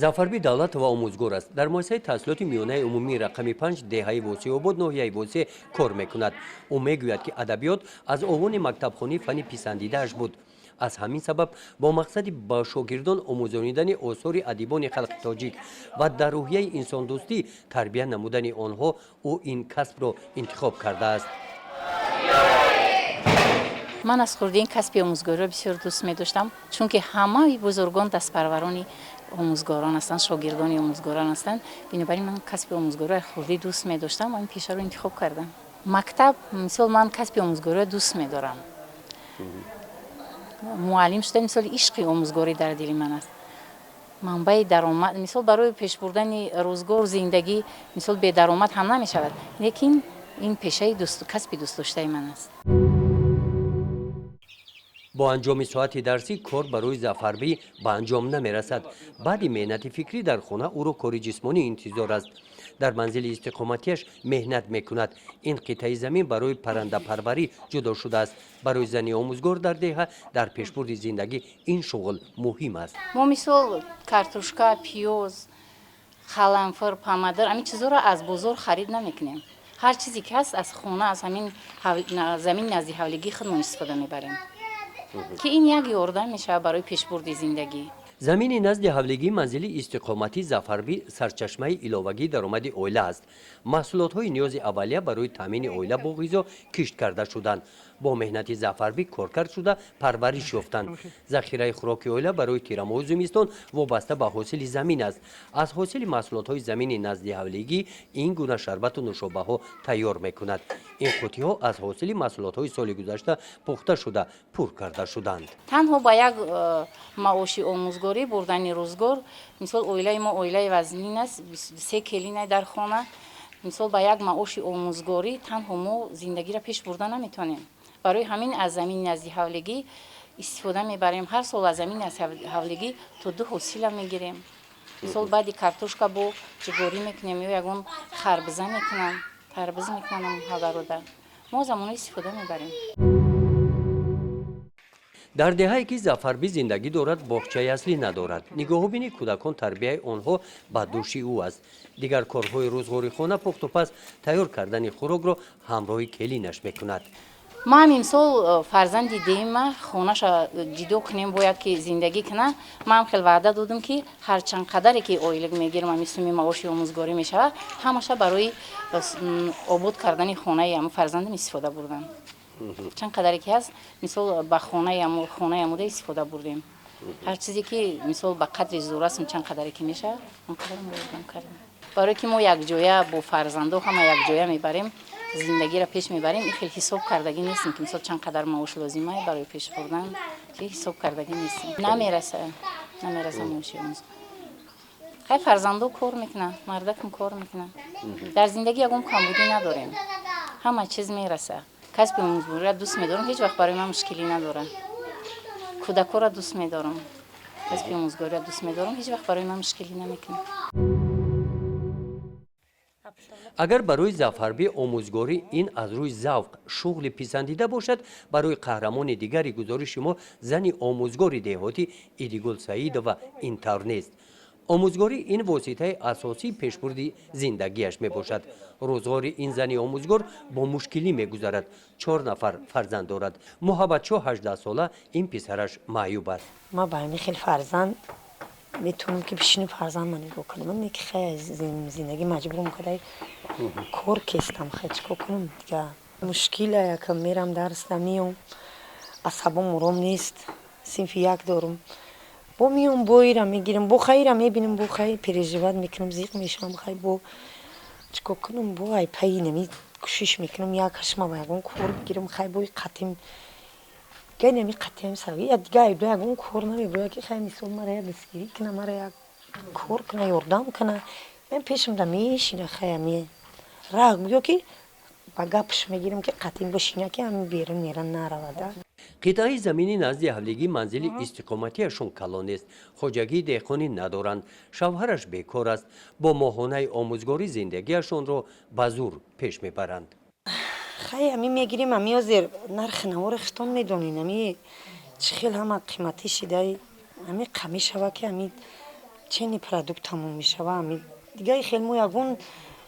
Зафарби Давлатова омӯзгор аст. Дар муассисаи таҳсилоти миёнаи умумии рақами 5 деҳаи Восеобод, ноҳияи Восе кор мекунад. Ӯ мегӯяд, ки адабиёт аз овони мактабхонӣ фанни писандидааш буд. Аз ҳамин сабаб бо мақсади ба шогирдон омӯзонидани осори адибони халқи тоҷик ва дар рӯҳияи инсондӯстӣ тарбия намудани онҳо ӯ ин касбро интихоб кардааст. Ман аз хурдӣ ин касби омӯзгориро бисёр дӯст медоштам, чунки ҳамаи бузургон дастпарварони омӯзгорон ҳастанд, шогирдони омӯзгорон ҳастанд. Бинобар ин ман касби омӯзгориро аз хурдӣ дӯст медоштам ва ин пешаро интихоб кардам. Мактаб, мисол, ман касби омӯзгориро дӯст медорам. Муаллим шуда, мисоли, ишқи омӯзгорӣ дар дили ман аст. Манбаи даромад, мисол, барои пешбурдани рӯзгор, зиндагӣ, мисол, бедаромад ҳам намешавад, лекин ин пешаи касби дӯстдоштаи ман аст. Бо анҷоми соати дарсӣ кор барои Зафарбӣ ба анҷом намерасад. Баъди меҳнати фикрӣ дар хона ӯро кори ҷисмонӣ интизор аст. Дар манзили истиқоматиаш меҳнат мекунад. Ин қитъаи замин барои паррандапарварӣ ҷудо шудааст. Барои зани омӯзгор дар деҳа дар пешбурди зиндагӣ ин шуғл муҳим аст. Мо, мисол, картошка, пиёз, қаламфур, помидор, ҳамин чизҳоро аз бозор харид намекунем. Ҳар чизе ки ҳаст, аз хона, аз ҳамин замини назди ҳавлигии худмон истифода мебарем, ки ин як ёрдам мешавад барои пешбурди зиндагӣ. Замини назди ҳавлигии манзили истиқоматии Зафарбӣ сарчашмаи иловагии даромади оила аст. Маҳсулотҳои ниёзи аввалия барои таъмини оила бо ғизо кишт карда шуданд, бо меҳнати Зафарбӣ коркард шуда, парвариш ёфтанд. Захираи хӯроки оила барои тирамоҳу зимистон вобаста ба ҳосили замин аст. Аз ҳосили маҳсулотҳои замини назди ҳавлигӣ ин гуна шарбату нӯшобаҳо тайёр мекунад. Ин қуттиҳо аз ҳосили маҳсулотҳои соли гузашта пухта шуда, пур карда шуданд. Танҳо ба як маоши омӯзгорӣ бурдани рӯзгор, мисол, оилаи мо оилаи вазнин аст, се келина дар хона, мисол, ба як маоши омӯзгорӣ танҳо мо зиндагиро пеш бурда наметавонем. Барои ҳамин аз замини назди ҳавлигӣ истифода мебарем. Ҳар сол аз замини назди ҳавлигӣ то ду ҳосила мегирем. Мисол, баъди картошка бо ҷуворӣ мекунем ё ягон харбиза мекунам, тарбиз мекунам. Ҳаварода мо аз ҳамонҳо истифода мебарем. Дар деҳае, ки Зафарбӣ зиндагӣ дорад, боғчаи аслӣ надорад. Нигоҳубини кӯдакон, тарбияи онҳо ба дӯши ӯ аст. Дигар корҳои рӯзғори хона, пухтупаз, тайёр кардани хӯрокро ҳамроҳи келинаш мекунад. Ман имсол фарзанди дуюма хонаша ҷудо кунем, бояд ки зиндагӣ куна. Ман хел ваъда додам, ки ҳарчанд қадаре ки ойлик мегирам, ами суми маоши омӯзгорӣ мешавад, ҳамаша барои обод кардани хонаи ҳамн фарзандам истифода бурдам. Чанд қадаре ки ҳаст, мисол, ба хонаи амуда истифода бурдем. Ҳар чизе ки, мисол, ба қадри зӯрасм, чанд қадаре ки мешавад, он қадар мо ёрдам кардем, барое ки мо якҷоя бо фарзандо ҳама якҷоя мебарем, зиндагиро пеш мебарем. Ин хел ҳисоб кардагӣ нестем, ки, мисол, чанд қадар маош лозима барои пеш бурдан, ки ҳисоб кардагӣ нестем. Намераса, намераса маоши омӯзгор. Хай, фарзандо кор мекунанд, мардакам кор мекунад. Дар зиндагӣ ягон камбудӣ надорем, ҳама чиз мераса. Касби омӯзгориро дӯст медорам, ҳеҷ вақт барои ман мушкилӣ надорад. Кӯдакҳоро дӯст медорам, касби омӯзгориро дӯст медорам, ҳеҷ вақт барои ман мушкилӣ намекунад. Агар барои Зафарбӣ омӯзгорӣ ин аз рӯи завқ шуғли писандида бошад, барои қаҳрамони дигари гузориши мо, зани омӯзгори деҳотӣ Идигул Саидова, ин тавр нест. Омӯзгорӣ ин воситаи асосии пешбурди зиндагиаш мебошад. Рӯзғори ин зани омӯзгор бо мушкилӣ мегузарад. Чор нафар фарзанд дорад. Муҳаббатшоҳ 18сола, ин писараш маъюб аст. Ман ба ҳамин хел фарзанд метавонам, ки бишинам, фарзандма нигоҳ кунам. Ман ки хай зиндагӣ маҷбурам кадай, кор кестам. Хай, чӣ кор кунам дига? Мушкила. Якам мерам дарсда, миём, асабом ором нест. Синфи як дорум, бо миём, боира мегирам, бо хайра мебинам, бо хай переживать мекунам, зиқ мешавам. Хай, бо чӣ кор кунам? Бо ай пайи нами кӯшиш мекунам, як ҳашма ба ягон кор бигирам. Хай, бои қатим гай нами қатиам сави я дига айб ягон кор намебояд, ки хай, мисол, мара як дастгирӣ куна, мара як кор куна, ёрдам куна. Мен пешам да мешина, хай, ами раҳ гӯё ки ба гапш мегирам, ки қатим бошина, ки ами берун мера наравада. Қитъаи замини назди ҳавлигии манзили истиқоматиашон калон нест. Хоҷагии деҳқонӣ надоранд. Шавҳараш бекор аст. Бо моҳонаи омӯзгорӣ зиндагиашонро ба зур пеш мебаранд. Хай, ами мегирем. Ами ҳозир нархи навори хитон медонин, ами чӣ хел ҳама қиматӣ шидай. Ами қамӣ шава, ки ами Чени продукт тамом мешава. Ами дига хел мо ягон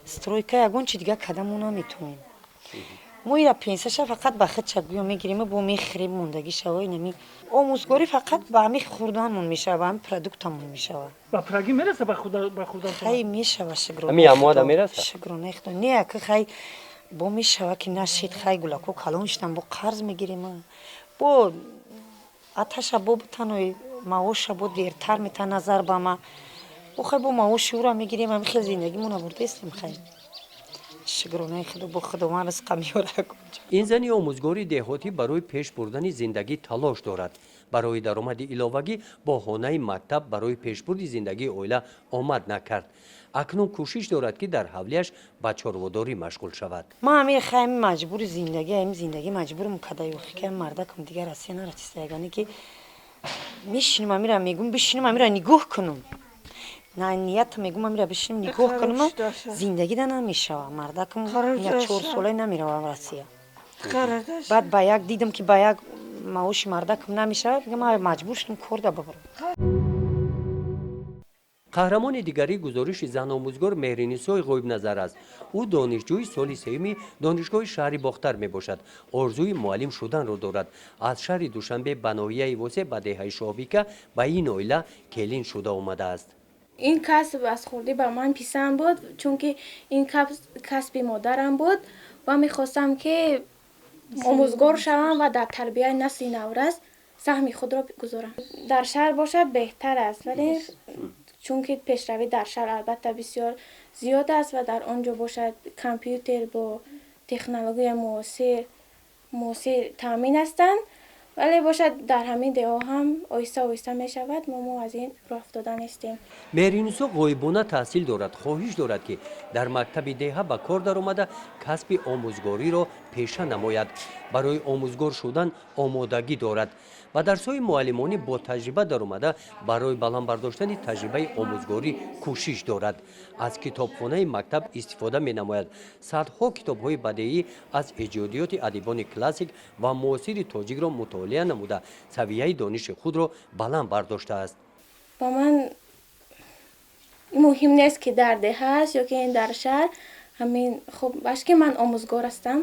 стройка, ягон чи дига када мо наметонем. Мо ира пенсияша фақат ба худша гӯё мегирем, бо мехӯрем мондагӣ шава. Инами омӯзгорӣ фақат ба ҳами хӯрданмон мешава, ба ҳами продуктамон мешава. Ба пурагӣ мераса, ба хӯрдан? Хай, мешава, шукр. Ҳами ямоада мераса? Шукронаи Худо, не, ака, хай, бо мешава ки нашид. Хай, гулако калон шидан, бо қарз мегирем, бо аташа, бо бутанои маоша бо дертар мета назар ба ма, бо хай, бо маоши ӯра мегирем. Ами хел зиндагимона бурдаистем. Хай, шукронаи Худо, бо Худованд ризқа меёрад. Ин зани омӯзгори деҳотӣ барои пеш бурдани зиндагӣ талош дорад. Барои даромади иловагӣ баҳонаи мактаб барои пешбурди зиндагии оила омад накард. Акнун кӯшиш дорад, ки дар ҳавлиаш ба чорводорӣ машғул шавад. Ман ами хай, ами маҷбури зиндагӣ, ами зиндагӣ маҷбурм када. Ёхи ки мардакам дигар Россия нарафтиста, ягане ки мешинам, амира мегум, бишинам, амира нигоҳ кунам, на ният мегум, амира бишинам, нигоҳ кунам, зиндагӣ да намешава. Мардакам ина 4 солаи намеравам Россия. Баъд ба як дидам, ки ба як маоши мардакам намешавад, ман маҷбур шудам кор да бибарам. Қаҳрамони дигари гузориши заномӯзгор Меҳринисои Ғоибназар аст. Ӯ донишҷӯи соли сеюми донишгоҳи шаҳри Бохтар мебошад. Орзуи муаллим шуданро дорад. Аз шаҳри Душанбе ба ноҳияи Восеъ, ба деҳаи Шоҳбика, ба ин оила келин шуда омадааст. Ин касб аз хурдӣ ба ман писанд буд, чунки ин касби модарам буд ва мехостам, ки омӯзгор шавам ва дар тарбияи насли наврас саҳми худро гузорам. Дар шаҳр бошад, беҳтар аст, вале чунки пешравӣ дар шаҳр албатта бисёр зиёд аст ва дар он ҷо бошад, компютер бо технологияи муосир таъмин ҳастанд, вале бошад, дар ҳамин деҳо ҳам оҳиста оҳиста мешавад. Мо аз ин роҳ афтода нестем. Меҳринисо ғоибона таҳсил дорад. Хоҳиш дорад, ки дар мактаби деҳа ба кор даромада, касби омӯзгориро пеша намояд. Барои омӯзгор шудан омодагӣ дорад. Ба дарсҳои муаллимонӣ бо таҷриба даромада, барои баланд бардоштани таҷрибаи омӯзгорӣ кӯшиш дорад. Аз китобхонаи мактаб истифода менамояд. Садҳо китобҳои бадеӣ аз эҷодиёти адибони классик ва муосири тоҷикро мутолиа намуда, савияи дониши худро баланд бардоштааст. Ба ман муҳим нест, ки дар деҳа аст ё ки ин дар шаҳр. Ҳамин хуб баш, ки ман омӯзгор ҳастам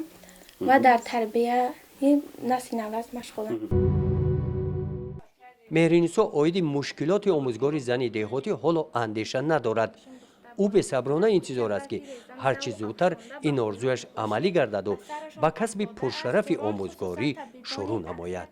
ва дар тарбияи насли наврас машғулам. Меҳринисо оиди мушкилоти омӯзгори зани деҳотӣ ҳоло андеша надорад. Ӯ бесаброна интизор аст, ки ҳарчи зудтар ин орзуяш амалӣ гардаду ба касби пуршарафи омӯзгорӣ шурӯъ намояд.